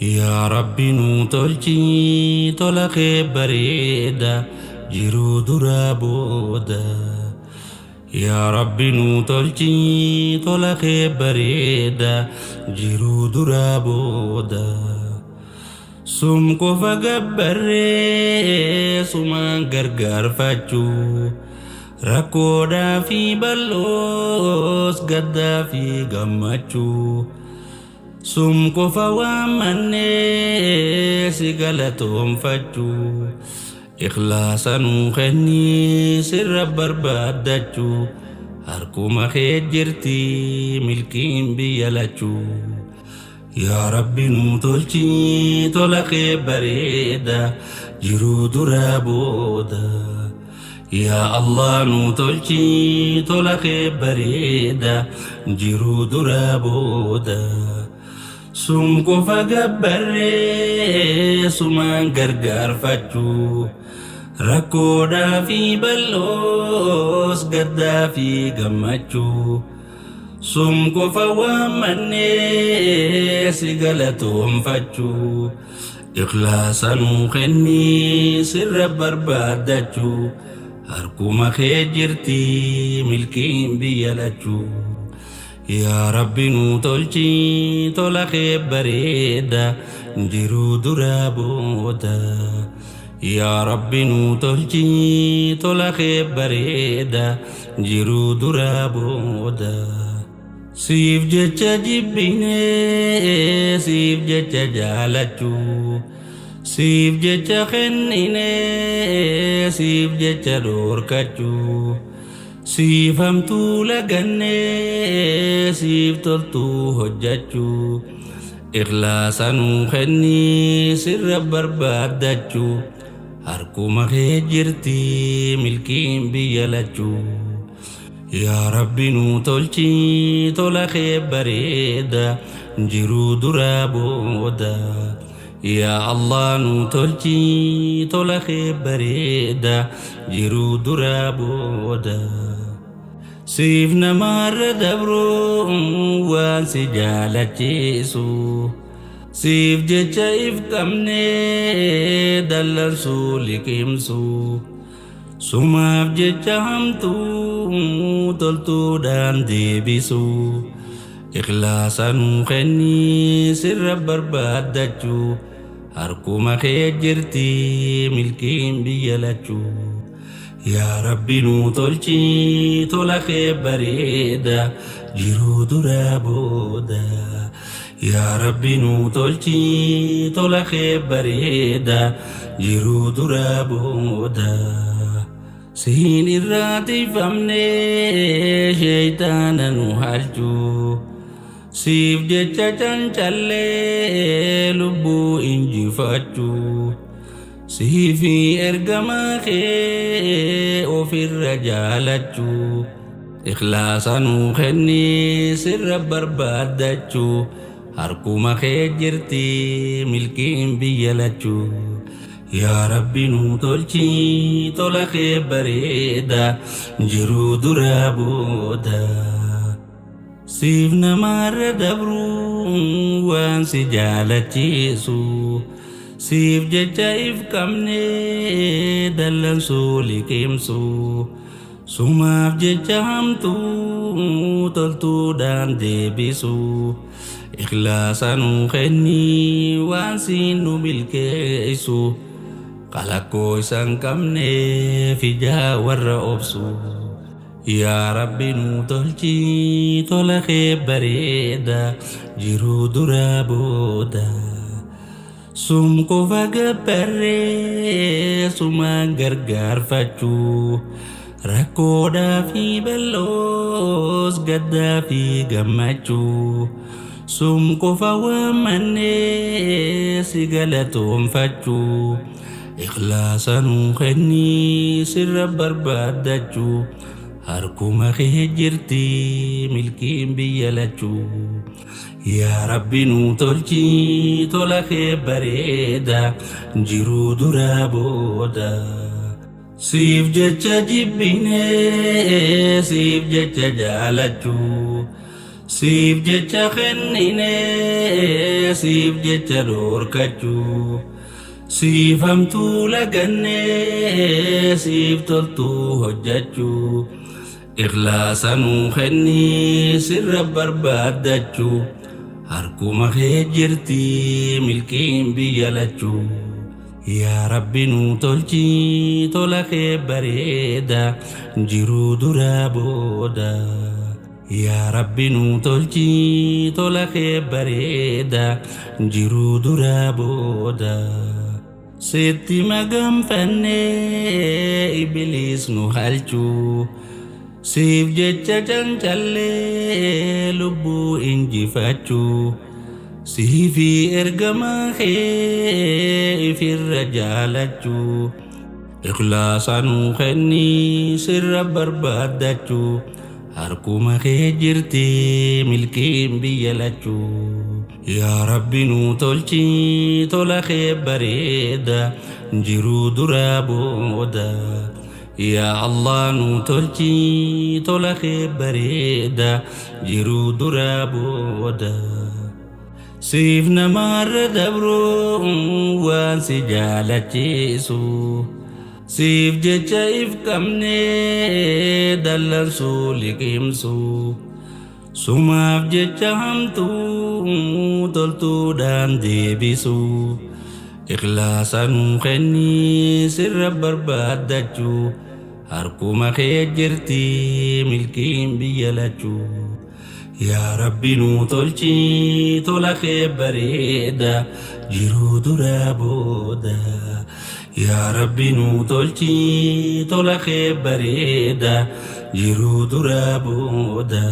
Yaa Rabbi nuu tolchii tola kee bareeda jiruu duraa booda. Yaa Rabbi nuu tolchii tola kee bareeda jiruu duraa booda. Sum qofa gabbarree sumaan gargaarfachuu rakkoodhaa fi bal'oos gaddaa fi gammachuu. Sum qofa waammannee si galatoonfachuu ikhlaasa nuu kennii sirra barbaaddachuu harkuma kee jirti milkiin biyya lachuu. Yaa Rabbi nuu tolchii tola kee bareeda jiruu duraa booda. Yaa Allah nuu tolchii tola kee bareeda jiruu duraa booda. Sum qofa gabbarree sumaan gargaarfachuu rakkoodhaa fi bal'oos gaddaa fi gammachuu. Sum qofa waammannee si galatoonfachuu ikhlaasa nuu kennii sirra barbaaddachuu harkuma kee jirti milkiin biyya lachuu. Yaa Rabbi nuu tolchii tola kee bareeda jiruu duraa booda. Yaa Rabbi nuu tolchii tola kee bareeda jiruu duraa booda. Siif jecha jibbinee siif jecha jaalachuu siif jecha kenninee siif jecha dhoorkachuu siif hamtuu lagannee siif toltuu hojjachuu ikhlaasa nuu kennii sirra barbaaddachuu harkuma kee jirti milkiin biyya lachuu. Yaa Rabbi nuu tolchii tola kee bareeda jiruu duraa booda. Yaa Allah nuu tolchii tola kee bareeda jiruu duraa booda. Siif namaarra dabruu waan si jaalachiisu. Siif jecha if qabnee dallansuu liqimsu. Sumaaf jecha hamtuu toltuudhaan deebisu. Ikhlaasa nuu kennii sirra barbaaddachuu harkuma kee jirti milkiin biyya lachuu. Yaa Rabbi nuu tolchii tola kee bareeda jiruu duraa booda. Yaa Rabbi nuu tolchii tola kee bareeda jiruu duraa booda. Siin irraa tiifamnee sheeyxaana nu halchuu. Siif jecha cancallee lubbuu injifachuu. Siifi ergamaa kee ofirra jaalachuu. Ikhlaasa nuu kennii sirra barbaaddachuu harkuma kee jirti milkiin biyya lachuu. Yaa Rabbi nuu tolchii tola kee bareeda jiruu duraa booda. Siif namaarra dabruu waan si jaalachiisu. Siif jecha if qabnee dallansuu liqimsu. Sumaaf jecha hamtuu toltuudhaan deebisu. Ikhlaasa nuu kennii waan siin nu milkeessu. Kalakkoo isan qabneef ijaa warra obsu. Yaa Rabbi nuu tolchii tola kee bareeda jiruu duraa booda. Sum qofa gabbarree sumaan gargaarfachuu rakkoodhaa fi bal'oos gaddaa fi gammachuu. Sum qofa waammannee si galatoonfachuu ikhlaasa nuu kennii sirra barbaaddachuu harkuma kee jirti milkiin biyya lachuu. Yaa Rabbi nuu tolchii tola kee bareeda jiruu duraa booda. Siif jecha jibbinee siif jecha jaalachuu. Siif jecha kenninee siif jecha dhorkachuu. Siif hamtuu lagannee siif toltuu hojjachuu. Ikhlaasa nuu kennii sirra barbaaddachuu. Harkuma kee jirti milkiin biyya lachuu. Yaa Rabbi nuu tolchi tola kee bareeda jiruu duraa booda. Yaa Rabbi nuu tolchi tola kee bareeda jiruu duraa booda. Sitti maganfannee ibiliis nu halchuu. Siif jecha cancallee lubbuu injifachuu. Siifi ergamaa kee ifirra jaalachuu. Ikhlaasa nuu kennii sirra barbaaddachuu. Harkuma kee jirti milkiin biyya lachuu. Yaa Rabbi nuu tolchi tola kee bareeda jiruu duraa booda. Yaa Allah nuu tolchi tola kee bareeda jiruu duraa booda. Siif namaarra dabruu waan si jaalachiisu. Siif jecha if qabnee dallansuu liqimsu. Sumaaf jecha hamtuu toltuudhaan deebisu. Ikhlaasa nuu kennii sirra barbaaddachuu. Harkuma kee jirti milkiin biyya lachuu. Yaa Rabbi nuu tolchi tola kee bareeda jiruu duraa booda. Yaa Rabbi nuu tolchi tola kee bareeda jiruu duraa booda.